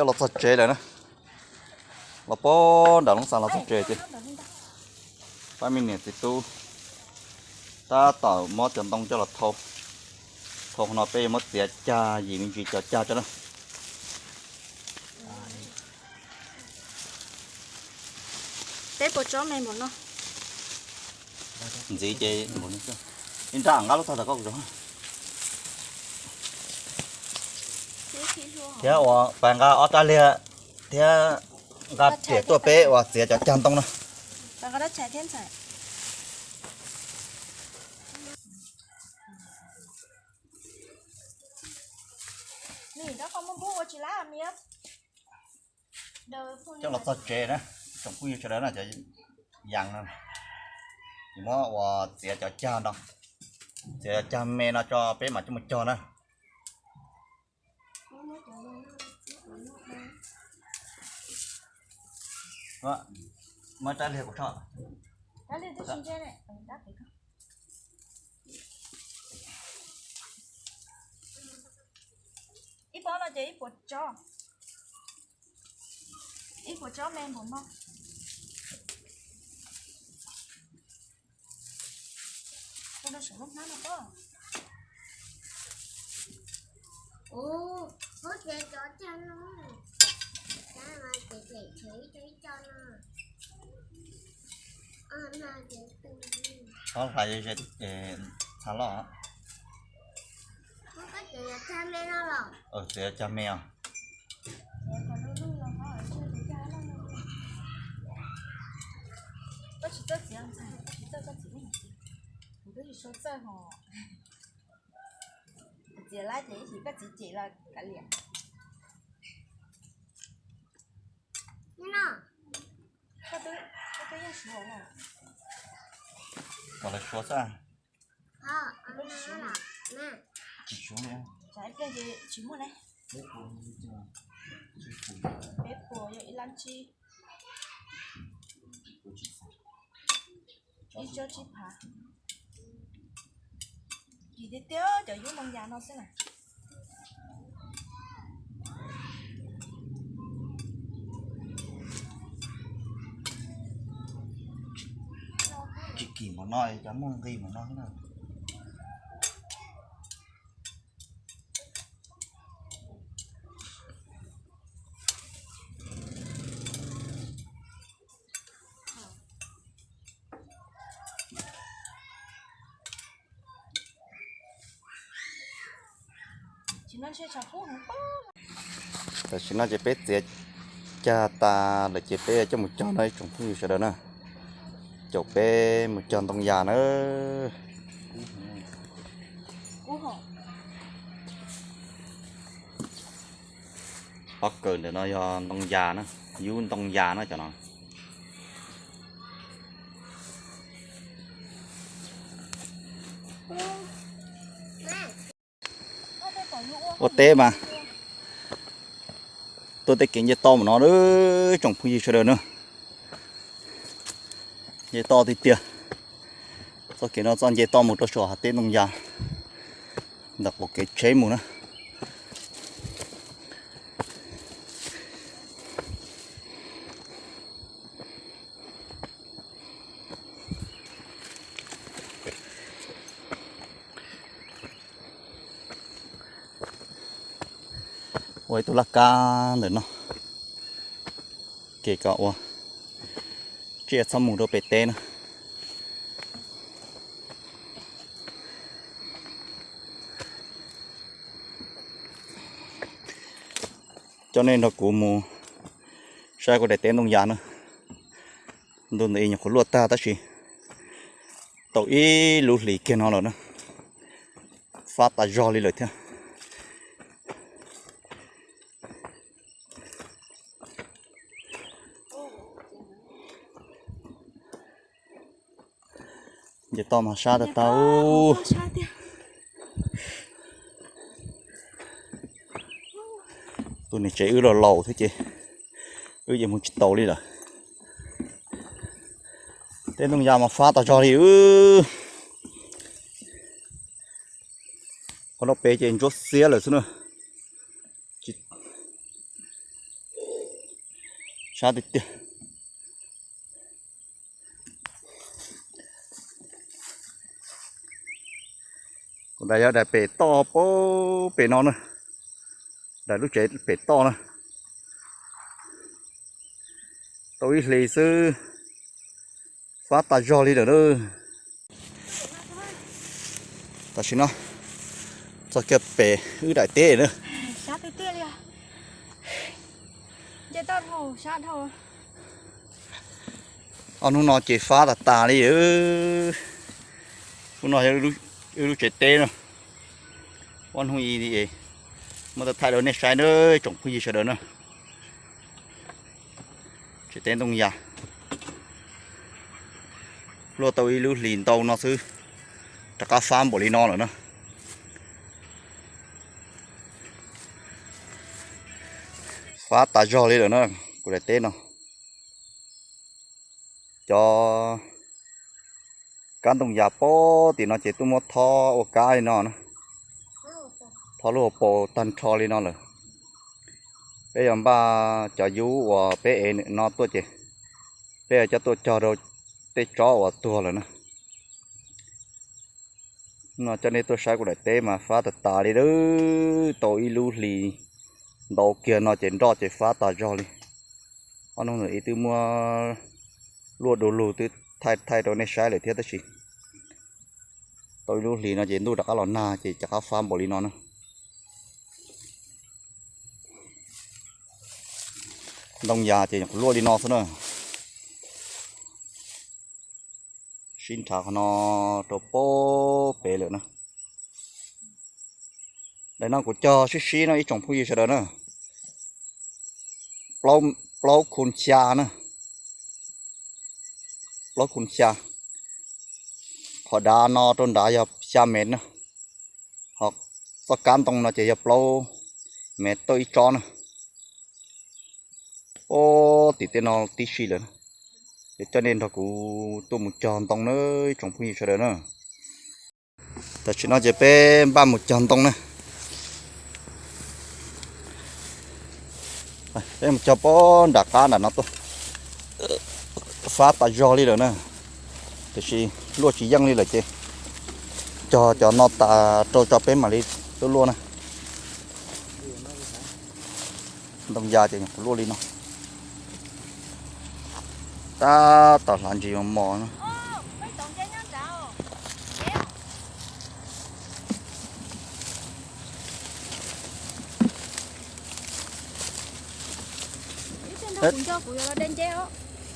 Coj los txog tsev lawm na, los pog nram Loob Xas los txog tsev ces pab me niam txiv tub tab tom muab cov ntoo coj los thau. Thau no peb yuav muab txiav cag yim me ntsis cov cag coj na. Peb puas tsob me npaum no? Ntxiv ces ib nrab nqa lub txog tom koj kuv zov. Thiab uas pab nqa ob rab liag thiab nqa riam tuaj peb uas txiav cov cag ntoo no. Coj los txog tsev na, tsoom phooj ywg sawv daws na, cov yas no, yuav muab uas txiav cov cag no, txiav cov cag me no tso peb mam coj mus cog na. Muab rab liag kuv tso. Ib pob no ces ib puas tsob, ib puas tsob me npaum no. Ua rau saum lub hnab no pob. Ua, huab txiav cov cag no, cov no ces tseem tshuav ib co ib co no. Ob hlais ze ze, txha loj. Txiav cag me os. Koj tsis txawj txiav ntxhais, koj tsis txawj koj txiv, kuv twb tsis txawj ho. Txiav lawm ces ib chim koj txiv cem los kav liam. Koj twb, koj twb yeej suav lawm. Kom lawv suav xwb. Tsis suav li. Tsam ib pliag ces tsis muaj ne. Peb puas yog ib lab tsib. Ib tsob tsib phav. Kim tiag tiag cov yub ntoo yas no xwb na. Tsis kim npaum no, cov muaj nqis npaum no xwb na. Tam sim no ces peb txiav cag tas lawm ces peb coj mus cog no ib tsoom phooj ywg sawv daws na. Caum peb mus cog ntoo yas na. Pob kawm ntawm no yog ntoo yas na, yub ntoo yas na cov no. Ua teb mas tuaj tej kev nce toj mus no, tsoom phooj ywg sawv daws na. Nce toj tiag tiag. Txoj kev no txoj nce toj mus rau saum hav teb ntoo yas ntawm qaum kev tsheb mus na. Ua ib tug laj kab ntawm no, ces kom ua tsiaj txhob mus rau pem teb na. Coj nej nrog kuv mus saib kuv daim teb ntoo yas na. Ntu ntawd nyuam qhuav luaj tag tab sis tau ib lub hlis kiag no lawm na, fab tas zog li lawm thiab. Nce toj mas sab tag tag. Tus niam tsev wb los laus thiab ces wb yeej mus tsis taus li lawm. Teb ntoo yas mas fab tas zog li. Qhov no pem ces ntsuab xiab lawm xwb na. Sab tiag tiag. Kuv daim yog daim pem toj pem, pem no na, daim lub tsev pem toj na. Tau ib hlis xwb, fab tas zog li lawm na. Tam sim no txog kiag pem wb daim teb na. Ob hnub no ces fab tas tas li. Hnub no yog wb lub tsev teb na. Ob hnub i muab tau thaij rau nej saib na, tsoom phooj ywg sawv daws na. Tsev teb ntoo yas, luaj tau ib lub hlis ntau no xwb, rov qab fab npaum li no lawm na. Fab tas zog li lawm na, kuv daim teb no. Cov kab ntoo yas pob tim no ces tuaj muab thob ua kab li no na, thob lub hauv paus tag nrho li no lawm. Peb yuav npaj cov yub uas peb ev no tuaj ces peb yuav coj tuaj cog rau tej tsob uas tuag lawm na. No coj nej tuaj saib kuv daim teb mas fab tas tas li lawm, tau ib lub hlis ntau kiag no ces nroj ces fab tas zog li. Ob hnub no ib twb muab luaj du lug twb thaij thaij rau nej saib lawm thiab tab sis tau ib lub hlis no ces ntuj rov qab los nag ces rov qab fab npaum li no na. Ntoo yas ces nyuam qhuav luaj li no xwb na. Sib nrhav qhov no rau pob pem lawm na. Daim no kuv cog sib sib no ib tsoom phooj ywg sawv daws na. Plaub khu xya na. Plaub khu xya. Qhov dav no rau nrad yog xya mev na. Ho txoj kab ntoo no ces yog plaub mev tawm ib tsob na. Ob, tim tej no tib si lawm. Es coj nej nrog kuv tuaj mus cog ntoo na, ib tsoom phooj ywg sawv daws na. Tam sim no ces peb npaj mus cog ntoo na. Peb mus cog pob nram qab nram no tuaj. Fab tas zog li lawm na, tiam sis luaj tsis yeej li lawm ces cog cov no tas rau tso peb mam li tuaj luaj na. Ntoo yas ces nyuam qhuav luaj li no. Tab tom hlav ntsis mos mos no.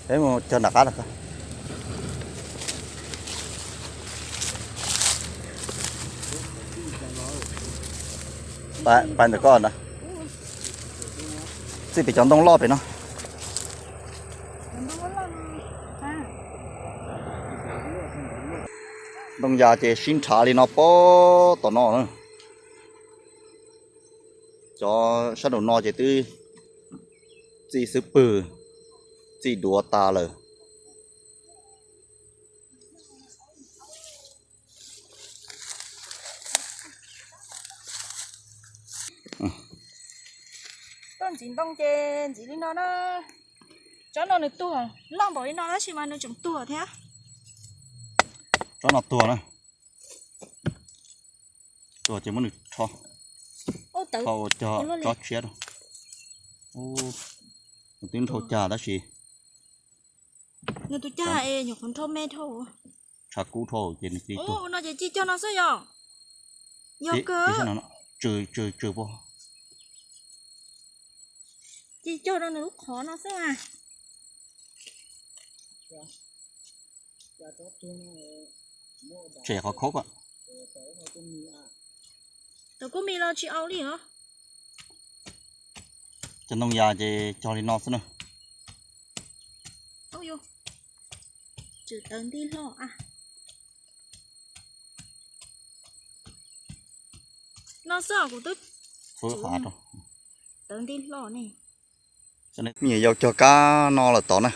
Peb mus cog nram qab no. Pais ntawm koj na. Txij pem cov ntoo loj pem no. Ntoo yas ces sib nrhav li no pob tom no na. Cov sab nraum no ces twb txij xub pwg, txij duav tas lawm. Tuaj ntxiv ntoo ces ntxiv li no na. Tsob no nws tuag, loj npaum li no tab sis mas nws tseem tuag thiab. Tsob no tuag na. Tuag ces muab nws rho, rho ua cog tsob tshiab rau. Nws twb nrhau cag tab sis nws tus cag es nyuam qhuav nrhau me dhau. Tshav kub dhau ces nws cia li tuag. No ces cia cog no xwb yog. Yog kawg. Tsw tsw tsw puag. Cia cog rau nws lub qhov no xwb mas. Tshem qhov khaub. Tawv kub mis los tsis au li os. Cov ntoo yas ces cog li no xwb na. Tsw tawv ntij hlo a. No xwb kuv twb tawv ntij hlo ne. Me nyuam yaus cog kab no lawm tod na.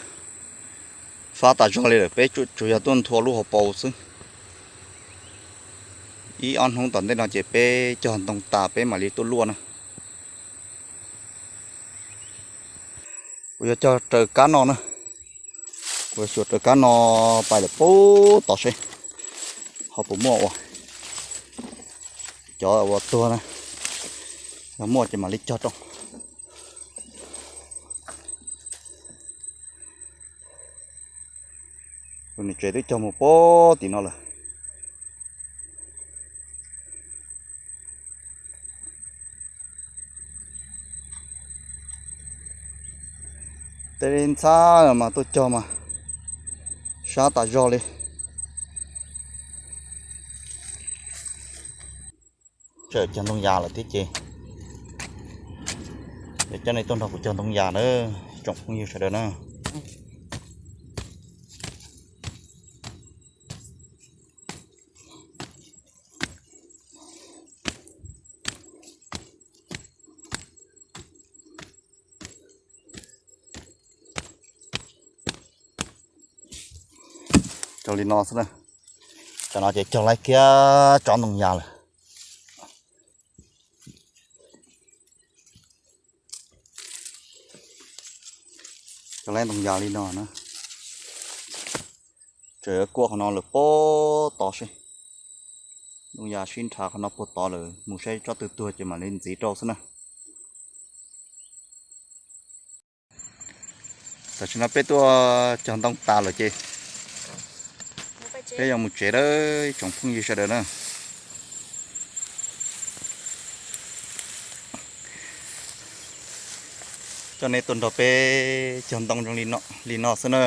Fab tas zog li lawm, peb tsuas yog tuaj nthua lub hauv paus xwb. Ib ob hnub tom ntej no ces peb cog ntoo tas peb mam li tuaj luaj na. Kuv yuav cog raws kab no na. Kuv yuav xyuas raws kab no pais lawm pub tod seb ho puas muaj ua. Cov uas tuag na, yog muaj ces mam li cog rau. Tus niam tsev twb cog mus pub tim no lawm. Tej ntxhab mas tuaj cog mas sab tas zog li. Tseem cog ntoo yas lawm thiab ces, es coj nej tuaj nrog kuv cog ntoo yas na, tsoom phooj ywg sawv daws na. Cog li no xwb na. Tam no ces cog laib kiag tsob ntoo yas lawm. Cog laib ntoo yas li no na. Tseem kuaj qhov no lawm pub tod seb. Ntoo yas sib nrhav qhov no puag tod lawm, mus saib tsob twg tuag ces mam li ntxiv rau xwb na. Tam sim no peb tuaj cog ntoo tas lawm ces peb yuav mus tsev lawm tsoom phooj ywg sawv daws na. Coj nej tuaj nrog peb cog ntoo zoo li no xwb na.